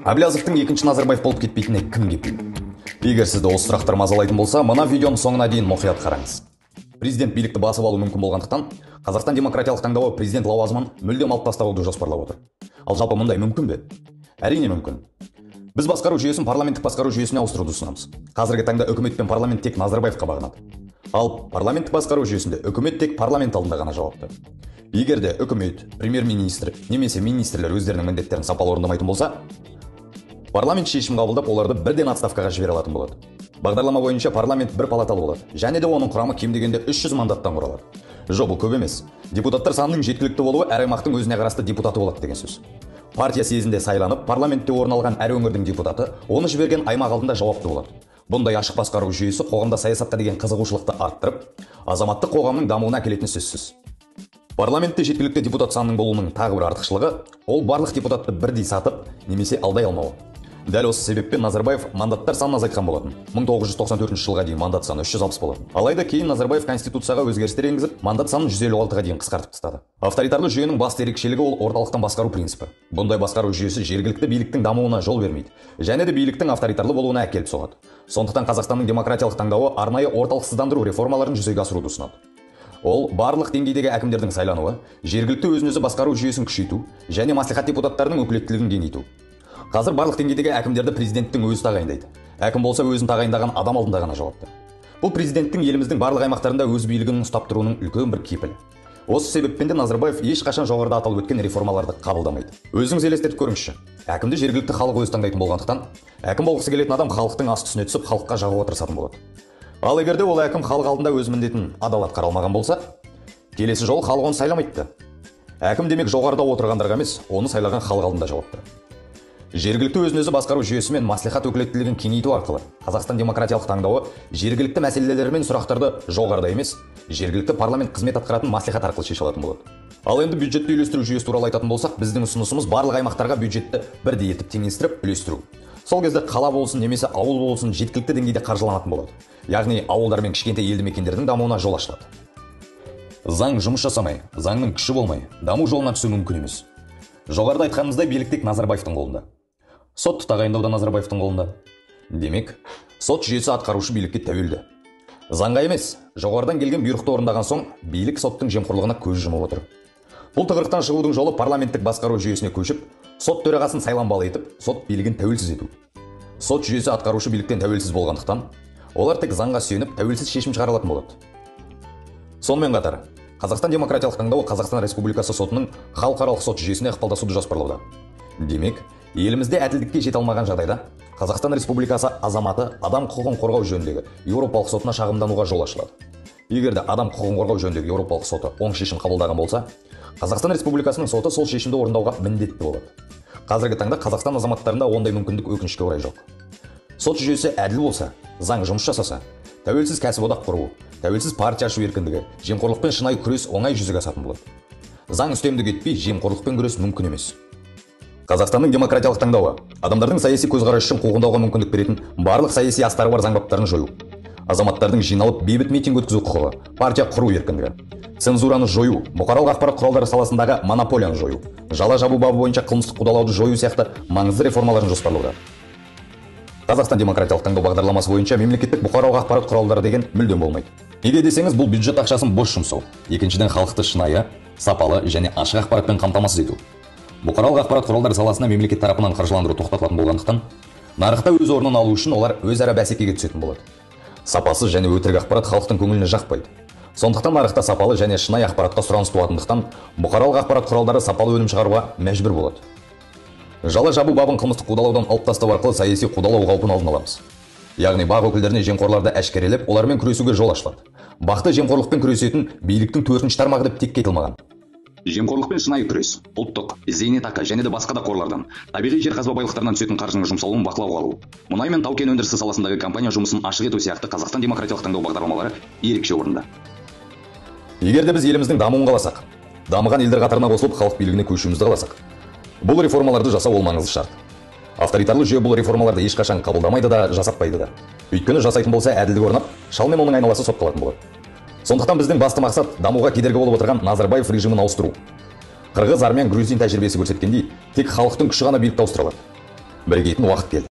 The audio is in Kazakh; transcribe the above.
Әблязовтың екінші Назарбаев болып кетпейтініне кім кепіл? Егер сізді осы сұрақтар мазалайтын болса, мына видеоның соңына дейін мұқият қараңыз. Президент билікті басып алу мүмкін болғандықтан, Қазақстан демократиялық таңдауы президент лауазымын мүлдем алып тастауды жоспарлап отыр. Ал жалпы мұндай мүмкін бе? Әрине мүмкін. Біз басқару жүйесін парламенттік басқару жүйесіне ауыстыруды ұсынамыз. Қазіргі таңда үкімет пен парламент тек Назарбаевқа бағынады. Ал парламенттік басқару жүйесінде үкімет тек парламент алдында ғана жауапты. Егер де үкімет, премьер-министр немесе министрлер өздерінің міндеттерін сапалы орындамайтын болса, парламент шешім қабылдап, оларды бірден отставкаға жібере алатын болады. Бағдарлама бойынша парламент бір палаталы болады және де оның құрамы кем дегенде 300 мандаттан құралады. Жоқ, бұл көп емес. Депутаттар санының жеткілікті болуы әр аймақтың өзіне қарасты депутаты болады деген сөз. Партия съезінде сайланып, парламентте орын алған әр өңірдің депутаты оны жіберген аймақ алдында жауапты болады. Бұндай ашық басқару жүйесі қоғамда саясатқа деген қызығушылықты арттырып, азаматтық қоғамның дамуына әкелетіні сөзсіз. Парламентте жеткілікті депутат санының болуының тағы бір артықшылығы ол барлық депутатты бірдей сатып немесе алдай алмауы. Дәл осы себеппен Назарбаев мандаттар санын азайтқан болатын. 1994 жылға дейін мандат саны 360 болатын. Алайда кейін Назарбаев конституцияға өзгерістер енгізіп, мандат санын 156-ға дейін қысқартып тастады. Авторитарлы жүйенің басты ерекшелігі ол орталықтан басқару принципі. Бұндай басқару жүйесі жергілікті биліктің дамуына жол бермейді және де биліктің авторитарлы болуына әкеліп соғады. Сондықтан Қазақстанның демократиялық таңдауы арнайы орталықсыздандыру реформаларын жүзеге асыруды ұсынады. Ол барлық деңгейдегі әкімдердің сайлануы, жергілікті өзін-өзі басқару жүйесін күшейту және мәслихат депутаттарының өкілеттілігін кеңейту. Қазір барлық деңгейдегі әкімдерді президенттің өзі тағайындайды. Әкім болса өзін тағайындаған адам алдында ғана жауапты. Бұл президенттің еліміздің барлық аймақтарында өз билігін ұстап тұруының үлкен бір кепілі. Осы себеппен де Назарбаев ешқашан жоғарыда аталып өткен реформаларды қабылдамайды. Өзіңіз елестетіп көріңізші. Әкімді жергілікті халық өзі таңдайтын болғандықтан, әкім болғысы келетін адам халықтың асты үстіне түсіп, халыққа жағуға тырысатын болады. Ал егер де ол әкім халық алдында өз міндетін адал атқара алмаған болса, келесі жолы халық оны сайламайды. Әкім демек жоғарыда отырғандарға емес, оны сайлаған халық алдында жауапты. Жергілікті өзін-өзі басқару жүйесі мен мәслихат өкілеттілігін кеңейту арқылы Қазақстан демократиялық таңдауы жергілікті мәселелер мен сұрақтарды жоғарыда емес, жергілікті парламент қызмет атқаратын мәслихат арқылы шеше алатын болады. Ал енді бюджетті үйлестіру жүйесі туралы айтатын болсақ, біздің ұсынысымыз барлық аймақтарға бюджетті бірдей етіп теңестіріп үлестіру. Сол кезде қала болсын немесе ауыл болсын жеткілікті деңгейде қаржыланатын болады. Яғни ауылдар мен кішкентай елді мекендердің дамуына жол ашылады. Заң жұмыс жасамай, заңның күші болмай, даму жолына түсу мүмкін емес. Жоғарыда айтқанымыздай билік тек Назарбаевтың қолында. Сотты тағайындау да Назарбаевтың қолында. Демек, сот жүйесі атқарушы билікке тәуелді. Заңға емес, жоғарыдан келген бұйрықты орындаған соң билік соттың жемқорлығына көз жұмып отыр. Бұл тығырықтан шығудың жолы парламенттік басқару жүйесіне көшіп, сот төрағасын сайланбалы етіп, сот билігін тәуелсіз ету. Сот жүйесі атқарушы биліктен тәуелсіз болғандықтан, олар тек заңға сүйеніп, тәуелсіз шешім шығара алатын болады. Сонымен қатар, Қазақстан демократиялық таңдауы Қазақстан Республикасы сотының халықаралық сот жүйесіне ықпалдасуды жоспарлауда. Демек, елімізде әділдікке жете алмаған жағдайда Қазақстан Республикасы азаматы адам құқығын қорғау жөніндегі Еуропалық сотына шағымдануға жол ашылады. Егер де адам құқығын қорғау жөніндегі Еуропалық соты оң шешім қабылдаған болса, Қазақстан Республикасының соты сол шешімді орындауға міндетті болады. Қазіргі таңда Қазақстан азаматтарында ондай мүмкіндік өкінішке орай жоқ. Сот жүйесі әділ болса, заң жұмыс жасаса, тәуелсіз кәсіподақ құру, тәуелсіз партия ашу еркіндігі, жемқорлықпен шынайы күрес оңай жүзеге асатын болады. Заң үстемдік етпей, жемқорлықпен күрес мүмкін емес. Қазақстанның демократиялық таңдауы адамдардың саяси көзқарасы үшін қуғындауға мүмкіндік беретін барлық саяси астары бар заң баптарын жою, азаматтардың жиналып бейбіт митинг өткізу құқығы, партия құру еркіндігі, цензураны жою, бұқаралық ақпарат құралдары саласындағы монополияны жою, жала жабу бабы бойынша қылмыстық қудалауды жою сияқты маңызды реформаларын жоспарлауда. Қазақстан демократиялық таңдау бағдарламасы бойынша мемлекеттік бұқаралық ақпарат құралдары деген мүлдем болмайды. Неге десеңіз, бұл бюджет ақшасын бос жұмсау. Екіншіден, халықты шынайы, сапалы және ашық ақпаратпен қамтамасыз ету. Бұқаралық ақпарат құралдары саласына мемлекет тарапынан қаржыландыру тоқтатылатын болғандықтан, нарықта өз орнын алу үшін олар өзара бәсекеге түсетін болады. Сапасыз және өтірік ақпарат халықтың көңіліне жақпайды. Сондықтан нарықта сапалы және шынайы ақпаратқа сұраныс туатындықтан, бұқаралық ақпарат құралдары сапалы өнім шығаруға мәжбүр болады. Жала жабу бабын қылмыстық қудалаудан алып тастау арқылы саяси қудалау қаупін алдын аламыз. Яғни бақ өкілдеріне жемқорларды әшкерелеп, олармен күресуге жол ашылады. Бақты жемқорлықпен күресетін биліктің төртінші тармағы деп текке айтылмаған. Жемқорлықпен шынайы күрес, ұлттық, зейнетақы және де басқа да қорлардан, табиғи жер қазба байлықтарынан түсетін қаржының жұмсалуын бақылауға алу, мұнай мен тау-кен өндірісі саласындағы компания жұмысын ашық ету сияқты Қазақстан демократиялық таңдау бағдарламалары ерекше орында. Егер де біз еліміздің дамуын қаласақ, дамыған елдер қатарына қосылып халық билігіне көшуімізді қаласақ, бұл реформаларды жасау ол маңызды шарт. Авторитарлы жүйе бұл реформаларды ешқашан қабылдамайды да, жасатпайды да. Өйткені жасайтын болса әділдік орнап, шал мен оның айналасы сотталатын болады. Сондықтан біздің басты мақсат дамуға кедергі болып отырған Назарбаев режимін ауыстыру. Қырғыз, армян, грузин тәжірибесі көрсеткендей, тек халықтың күші ғана билікті ауыстыра алады. Бірігетін уақыт келді.